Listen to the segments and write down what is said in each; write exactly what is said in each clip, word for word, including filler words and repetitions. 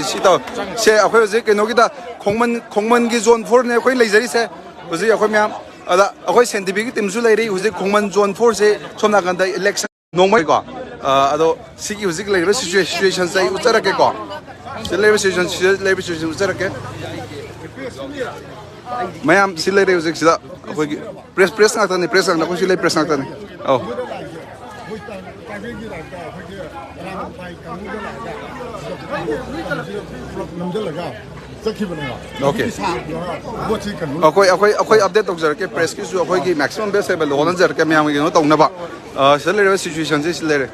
ꯁꯤ ꯇꯧ꯫ ꯁꯦ, ꯑꯩꯈꯣꯏ ꯍꯧꯖꯤꯛ ꯀꯩꯅꯣꯒꯤꯗ, ꯈꯣꯡꯃꯟ, ꯈꯣꯡꯃꯟꯒꯤ ꯖꯣꯟ ꯐꯣꯔꯅꯦ ꯑꯩꯈꯣꯏ ꯂꯩꯖꯔꯤꯁꯦ꯫ ꯍꯧꯖꯤꯛ ꯑꯩꯈꯣꯏ ꯃꯌꯥꯝ, ꯑꯗ ꯑꯩꯈꯣꯏ ꯁꯦꯟꯇꯤꯕꯤꯒꯤ ꯇꯤꯝꯁꯨ ꯂꯩꯔꯤ꯫ ꯍꯧꯖꯤꯛ ꯈꯣꯡꯃꯟ ꯖꯣꯟ ꯐꯣꯔꯁꯦ ꯁꯣꯝ ꯅꯥꯀꯟꯗ ꯏꯂꯦꯛꯁꯟ ꯅꯣꯡꯃꯩꯀꯣ꯫ ꯑ, ꯑꯗꯣ ꯁꯤꯒꯤ ꯍꯧꯖꯤꯛ ꯂꯩꯔꯤꯕ ꯁꯤꯆꯨꯋꯦ-, ꯁꯤꯆꯨꯋꯦꯁꯟꯁꯦ ꯑꯩ ꯎꯠꯆꯔꯛꯀꯦꯀꯣ꯫ ꯁꯤꯗ ꯂꯩꯔꯤꯕ ꯁꯤꯆꯨꯋꯦꯁꯟ, ꯁꯤꯗ ꯂꯩꯔꯤꯕ ꯁꯤꯆꯨꯋꯦꯁꯟ ꯎꯠꯆꯔꯛꯀꯦ꯫ ꯃꯌꯥꯝ ꯁꯤ ꯂꯩꯔꯦ ꯍꯧꯖꯤꯛ ꯁꯤꯗ꯫ ꯑꯩꯈꯣꯏꯒꯤ ꯄ꯭ꯔꯦꯁ, ꯄ꯭ꯔꯦꯁ ꯉꯥꯛꯇꯅꯤ, ꯄ꯭ꯔꯦꯁ ꯉꯥꯛꯇ, ꯑꯩꯈꯣꯏ ꯁꯤ ꯂꯩ, ꯄ꯭ꯔꯦꯁ ꯉꯥꯛꯇꯅꯤ꯫ ꯑꯧ꯫ ꯅꯝꯁꯤꯜꯂꯒ ꯆꯠꯈꯤꯕꯅꯦꯕ꯫ ꯑꯣꯀꯦ꯫ ꯑꯗꯨꯒꯤ ꯁꯥꯡꯗꯣ ꯄꯣꯠꯁꯤ ꯀꯩꯅꯣ ꯑꯩꯈꯣꯏ, ꯑꯩꯈꯣꯏ, ꯑꯩꯈꯣꯏ ꯑꯞꯗꯦꯠ ꯇꯧꯖꯔꯛꯀꯦ, ꯄ꯭ꯔꯦꯁꯀꯤꯁꯨ ꯑꯩꯈꯣꯏꯒꯤ ꯃꯦꯛꯁꯤꯃꯝ ꯕꯦꯁ ꯑꯦꯕꯜꯗ ꯍꯣꯠꯅꯖꯔꯛꯀꯦ ꯃꯌꯥꯝꯒꯤ ꯀꯩꯅꯣ ꯇꯧꯅꯕ꯫ ꯑ, ꯁꯤꯗ ꯂꯩꯔꯤꯕ ꯁꯤꯆꯨꯋꯦꯁꯟꯁꯦ ꯁꯤ ꯂꯩꯔꯦ꯫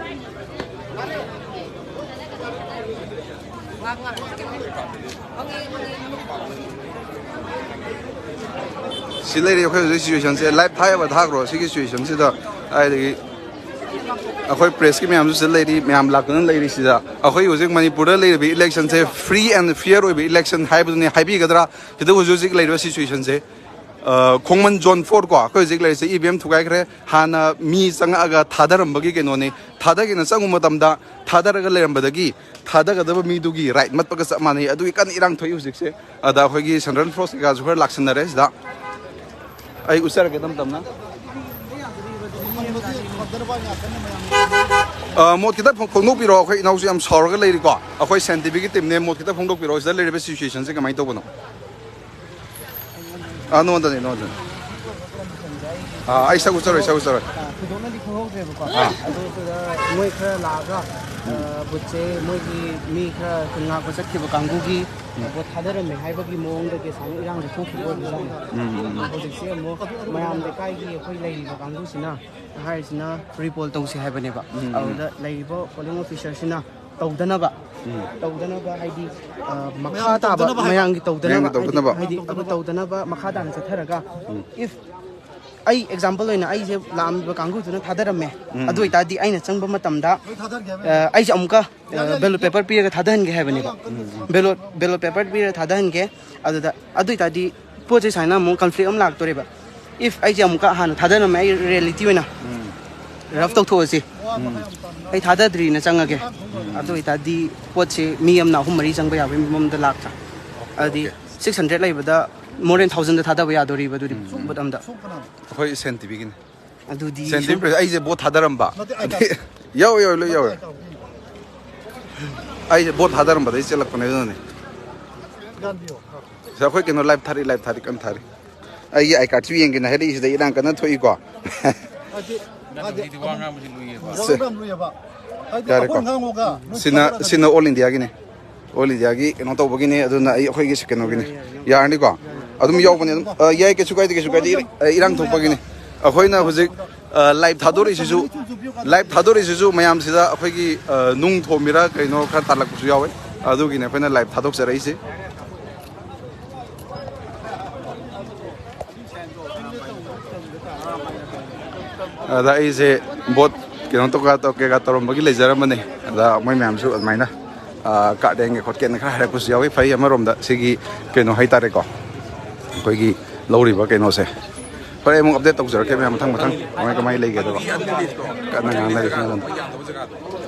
ꯁꯤ ꯂꯩꯔꯤ ꯑꯩꯈꯣꯏ ꯍꯧꯖꯤꯛ ꯁꯤꯆꯨꯋꯦꯁꯟꯁꯦ꯫ ꯂꯥꯏꯚ ꯊꯥꯏꯑꯕ, ꯊꯥꯈ꯭ꯔꯣ ꯁꯤꯒꯤ ꯁꯤꯆꯨꯋꯦꯁꯟꯁꯤꯗ꯫ ꯍꯥꯏꯗꯤ ꯑꯩꯈꯣꯏ ꯄ꯭ꯔꯦꯁꯀꯤ ꯃꯌꯥꯝꯁꯨ ꯁꯤꯗ ꯂꯩꯔꯤ, ꯃꯌꯥꯝ ꯂꯥꯛꯇꯨꯅ ꯂꯩꯔꯤ ꯁꯤꯗ꯫ ꯑꯩꯈꯣꯏ ꯍꯧꯖꯤꯛ ꯃꯅꯤꯄꯨꯔꯗ ꯂꯩꯔꯤꯕ ꯏꯂꯦꯛꯁꯟꯁꯦ free and fair ꯑꯣꯏꯕ ꯏꯂꯦꯛꯁꯟ ꯍꯥꯏꯕꯗꯨꯅꯤ ꯍꯥꯏꯕꯤꯒꯗ꯭ꯔꯥ? ꯁꯤꯗ ꯍꯧꯖꯤꯛ ꯍꯧꯖꯤꯛ ꯂꯩꯔꯤꯕ ꯁꯤꯆꯨꯋꯦꯁꯟꯁꯦ, ꯑ, ꯈꯣꯡꯃꯟ ꯖꯣꯟ ꯐꯣꯔ ꯀꯣ, ꯑꯩꯈꯣꯏ ꯍꯧꯖꯤꯛ ꯂꯩꯔꯤꯁꯦ ꯏ ꯚꯤ ꯑꯦꯝ ꯊꯨꯒꯥꯏꯈ꯭ꯔꯦ꯫ ꯍꯥꯟꯅ ꯃꯤ ꯆꯪꯉꯛꯑꯒ ꯊꯥꯗꯔꯝꯕꯒꯤ ꯀꯩꯅꯣꯅꯤ꯫ ꯊꯥꯗꯒꯦꯅ ꯆꯪꯉꯨ ꯃꯇꯝꯗ ꯊꯥꯗꯔꯒ ꯂꯩꯔꯝꯕꯗꯒꯤ ꯊꯥꯗꯒꯗꯕ ꯃꯤꯗꯨꯒꯤ ꯔꯥꯏꯠ ꯃꯠꯄꯒ ꯆꯞ ꯃꯥꯟꯅꯩ꯫ ꯑꯗꯨꯒꯤ ꯀꯟꯅ ꯏꯔꯥꯡ ꯊꯣꯛꯏ ꯍꯧꯖꯤꯛꯁꯦ꯫ ꯑꯗ ꯑꯩꯈꯣꯏꯒꯤ ꯁꯦꯟꯇ꯭ꯔꯦꯜ ꯐꯣꯔꯁ ꯀꯩꯀꯥꯁꯨ ꯈꯔ ꯂꯥꯛꯁꯟꯅꯔꯦ ꯁꯤꯗ꯫ ꯑꯩ ꯎꯠꯆꯔꯒꯦ ꯇꯞ ꯇꯞꯅ꯫ ꯑ, ꯃꯣꯠ ꯈꯤꯇ ꯐꯣꯡ-, ꯐꯣꯡꯗꯣꯛꯄꯤꯔꯣ꯫ ꯑꯩꯈꯣꯏ ꯏꯅꯥꯎꯁꯨ ꯌꯥꯝ ꯁꯥꯎꯔꯒ ꯂꯩꯔꯤꯀꯣ꯫ ꯑꯩꯈꯣꯏ ꯁꯦꯟ ꯇꯤ ꯚꯤꯒꯤ ꯇꯤꯝꯅꯦ, ꯃꯣꯠ ꯈꯤꯇ ꯐꯣꯡꯗꯣꯛꯄꯤꯔꯣ꯫ ꯁꯤꯗ ꯂꯩꯔꯤꯕ ꯁꯤꯆꯨꯋꯦꯁꯟꯁꯦ ꯀꯃꯥꯏꯅ ꯇꯧꯕꯅꯣ? ꯑꯥ, ꯅꯉꯣꯟꯗꯅꯦ, ꯅꯉꯣꯟꯗꯅꯦ꯫ ꯑꯥ, ꯑꯩ ꯁꯛ ꯎꯠꯆꯔꯣꯏ, ꯁꯛ ꯎꯠꯆꯔꯣꯏ꯫ ꯑꯥ, ꯊꯣꯏꯗꯣꯛꯅꯗꯤ ꯈꯪꯍꯧꯗ꯭ꯔꯦꯕꯀꯣ꯫ ꯑꯥ꯫ ꯑꯗꯨ ꯁꯤꯗ ꯃꯣꯏ ꯈꯔ ꯂꯥꯛꯑꯒ, ꯑ, ꯕꯨꯠꯁꯦ ꯃꯣꯏꯒꯤ ꯃꯤ ꯈꯔ ꯈꯨꯟ ꯉꯥꯛꯄ ꯆꯠꯈꯤꯕ ꯀꯥꯡꯕꯨꯒꯤ ꯄꯣꯠ ꯊꯥꯗꯔꯝꯃꯦ ꯍꯥꯏꯕꯒꯤ ꯃꯑꯣꯡꯗꯒꯤ ꯁꯨꯃꯥꯏꯅ ꯏꯔꯥꯡꯁꯦ ꯊꯣꯛꯈꯤꯕ ꯑꯣꯏꯕꯖꯥꯠꯅꯤ꯫ ꯎꯝ, ꯎꯝ, ꯎꯝ꯫ ꯍꯧꯖꯤꯛꯁꯦ ꯑꯃꯨꯛ ꯃꯌꯥꯝ ꯂꯩꯀꯥꯏꯒꯤ ꯑꯩꯈꯣꯏ ꯂꯩꯔꯤꯕ ꯀꯥꯡꯕꯨꯁꯤꯅ ꯍꯥꯏꯔꯤꯁꯤꯅ ꯔꯤꯄꯣꯜ ꯇꯧꯁꯦ ꯍꯥꯏꯕꯅꯦꯕ꯫ ꯎꯝ, ꯎꯝ꯫ ꯑꯗꯨꯗ ꯂꯩꯔꯤꯕ ꯄꯣꯂꯤꯡ ꯑꯣꯐꯤꯁꯔꯁꯤꯅ ꯇꯧꯗꯅꯕ, ꯎꯝ꯫ ꯇꯧꯗꯅꯕ ꯍꯥꯏꯗꯤ, ꯑ, ꯃꯈꯥ ꯇꯥꯕ ꯃꯌꯥꯝꯒꯤ ꯇꯧꯗꯅꯕ ꯍꯥꯏꯗꯤ, ꯇꯧꯗꯅꯕ꯫ ꯍꯥꯏꯗꯤ ꯑꯗꯨ ꯇꯧꯗꯅꯕ ꯃꯈꯥ ꯇꯥꯅ ꯆꯠꯊꯔꯒ, ꯎꯝ꯫ If ꯑꯩ ꯑꯦꯛꯖꯥꯝꯄꯜ ꯑꯣꯏꯅ ꯑꯩꯁꯦ ꯂꯥꯛꯑꯝꯃꯤꯕ ꯀꯥꯡꯕꯨꯗꯨꯅ ꯊꯥꯗꯔꯝꯃꯦ꯫ ꯎꯝ꯫ ꯑꯗꯨ ꯑꯣꯏꯇꯥꯔꯗꯤ ꯑꯩꯅ ꯆꯪꯕ ꯃꯇꯝꯗ, ꯑ, ꯑꯩꯁꯦ ꯑꯃꯨꯛꯀ, ꯑ, ꯕꯦꯂꯣꯠ ꯄꯦꯄꯔ ꯄꯤꯔꯒ ꯊꯥꯗꯍꯟꯒꯦ ꯍꯥꯏꯕꯅꯦꯕ꯫ ꯎꯝ꯫ ꯕꯦꯂꯣꯠ, ꯕꯦꯂꯣꯠ ꯄꯦꯄꯔ ꯄꯤꯔꯒ ꯊꯥꯗꯍꯟꯒꯦ꯫ ꯑꯗꯨꯗ, ꯑꯗꯨ ꯑꯣꯏꯇꯥꯔꯗꯤ ꯄꯣꯠꯁꯦ ꯁꯨꯃꯥꯏꯅ ꯑꯃꯨꯛ ꯀꯟꯐ꯭ꯂꯤꯛ ꯑꯃ ꯂꯥꯛꯇꯣꯔꯦꯕ꯫ If ꯑꯩꯁꯦ ꯑꯃꯨꯛꯀ ꯍꯥꯟꯅ ꯊꯥꯗꯔꯝꯃꯦ ꯑꯩ ꯔꯤꯌꯦꯂꯤꯇꯤ ꯑꯣꯏꯅ꯫ ꯎꯝ꯫ ꯔꯐ ꯇꯧꯊꯣꯛꯑꯁꯤ꯫ ꯑꯩ ꯊꯥꯗꯗ꯭ꯔꯤꯅ ꯆꯪꯉꯒꯦ꯫ ꯑꯗꯨ ꯑꯣꯏꯇꯥꯔꯗꯤ ꯄꯣꯠꯁꯦ ꯃꯤ ꯑꯃꯅ ꯑꯍꯨꯝ ꯃꯔꯤ ꯆꯪꯕ ꯌꯥꯕꯒꯤ ꯃꯑꯣꯡꯗ ꯂꯥꯛꯇ꯭ꯔꯥ? ꯑꯗꯨꯗꯤ ꯁꯤꯛꯁ ꯍꯟꯗ꯭ꯔꯦꯗ ꯂꯩꯕꯗ ꯃꯣꯔ ꯗꯦꯟ ꯊꯥꯎꯖꯟꯗ ꯊꯥꯗꯕ ꯌꯥꯗꯣꯔꯤꯕ ꯑꯗꯨꯗꯤ ꯕꯣꯠ ꯑꯝꯗ꯫ ꯑꯩꯈꯣꯏ ꯁꯦꯟ ꯇꯤꯚꯤꯒꯤꯅꯦ꯫ ꯑꯗꯨꯗꯤ ꯁꯦꯟ ꯇꯤꯚꯤ ꯑꯩꯁꯦ ꯕꯣꯠ ꯊꯥꯗꯔꯝꯕ꯫ ꯌꯥꯎꯋꯦ, ꯌꯥꯎꯋꯦ, ꯂꯣꯏ ꯌꯥꯎꯋꯦ꯫ ꯑꯩꯁꯦ ꯕꯣꯠ ꯊꯥꯗꯔꯝꯕꯗꯩ ꯆꯦꯜꯂꯛꯄꯅꯦ ꯑꯗꯨꯅꯅꯦ꯫ ꯁꯤꯗ ꯑꯩꯈꯣꯏ ꯀꯩꯅꯣ ꯂꯥꯏꯚ ꯊꯥꯔꯤ, ꯂꯥꯏꯚ ꯊꯥꯔꯤ, ꯀꯟꯅ ꯊꯥꯔꯤ꯫ ꯑꯩꯒꯤ ꯑꯥꯏ ꯀꯥꯔꯗꯁꯨ ꯌꯦꯡꯒꯦꯅ ꯍꯥꯏꯔꯛꯏꯁꯤꯗ ꯏꯔꯥꯡ ꯀꯟꯅ ꯊꯣꯛꯏꯀꯣ꯫ ꯅꯠꯇꯕꯤꯗ ꯋꯥ ꯉꯥꯡꯕꯁꯤ ꯂꯨꯏꯌꯦꯕ꯫ ꯁꯦ, ꯌꯥꯔꯦꯀꯣ꯫ ꯁꯤꯅ ꯁꯤꯅ ꯑꯣꯜ ꯏꯟꯗꯤꯌꯥꯒꯤꯅꯦ꯫ ꯑꯣꯜ ꯏꯟꯗꯤꯌꯥꯒꯤ ꯀꯩꯅꯣ ꯇꯧꯕꯒꯤꯅꯦ꯫ ꯑꯗꯨꯅ ꯑꯩ ꯑꯩꯈꯣꯏꯒꯤ ꯀꯩꯅꯣꯒꯤꯅꯦ꯫ ꯌꯥꯔꯅꯤꯀꯣ꯫ ꯑꯗꯨꯝ ꯌꯥꯎꯕꯅꯦ ꯑꯗꯨꯝ꯫ ꯑ, ꯌꯥꯏ, ꯀꯩꯁꯨ ꯀꯥꯏꯗꯦ, ꯀꯩꯁꯨ ꯀꯥꯏꯗꯦ꯫ ꯏꯔ-, ꯑ, ꯏꯔꯥꯡ ꯊꯣꯛꯄꯒꯤꯅꯦ꯫ ꯑꯩꯈꯣꯏꯅ ꯍꯧꯖꯤꯛ, ꯑ, ꯂꯥꯏꯚ ꯊꯥꯗꯣꯔꯛꯏꯁꯤꯁꯨ ꯂꯥꯏꯚ ꯊꯥꯗꯣꯔꯛꯏꯁꯤꯁꯨ ꯃꯌꯥꯝꯁꯤꯗ ꯑꯩꯈꯣꯏꯒꯤ, ꯑ, ꯅꯨꯡ ꯊꯣꯝꯃꯤꯔꯥ ꯀꯩꯅꯣ ꯈꯔ ꯇꯥꯜꯂꯛꯄꯁꯨ ꯌꯥꯎꯋꯦ꯫ ꯑꯗꯨꯒꯤꯅꯦ ꯑꯩꯈꯣꯏꯅ ꯂꯥꯏꯚ ꯊꯥꯗꯣꯛꯆꯔꯛꯏꯁꯦ꯫ ꯑꯗ ꯑꯩꯁꯦ ꯕꯣꯠ ꯀꯩꯅꯣ ꯇꯧ ꯀꯩꯀꯥ ꯇꯧꯔꯝꯕꯒꯤ ꯂꯩꯖꯔꯝꯕꯅꯦ꯫ ꯑꯗ ꯃꯣꯏ ꯃꯌꯥꯝꯁꯨ ꯑꯗꯨꯃꯥꯏꯅ, ꯑ, ꯀꯥꯔꯗ ꯌꯦꯡꯒꯦ ꯈꯣꯠꯀꯦꯅ ꯈꯔ ꯍꯥꯏꯔꯛꯄꯁꯨ ꯌꯥꯎꯋꯤ꯫ ꯐꯩ, ꯑꯃꯔꯣꯝꯗ ꯁꯤꯒꯤ ꯀꯩꯅꯣ ꯍꯥꯏꯇꯥꯔꯦꯀꯣ, ꯑꯩꯈꯣꯏꯒꯤ ꯂꯧꯔꯤꯕ ꯀꯩꯅꯣꯁꯦ꯫ ꯍꯣꯔꯦꯟ ꯑꯃꯨꯛ ꯑꯞꯗꯦꯠ ꯇꯧꯖꯔꯛꯀꯦ ꯃꯌꯥꯝ, ꯃꯊꯪ ꯃꯊꯪ ꯀꯃꯥꯏ ꯀꯃꯥꯏ ꯂꯩꯒꯦꯗꯀꯣ꯫ ꯀꯟꯅ ꯉꯥꯡꯅꯔꯤ ꯁꯣꯝ ꯅꯥꯀꯟꯗ꯫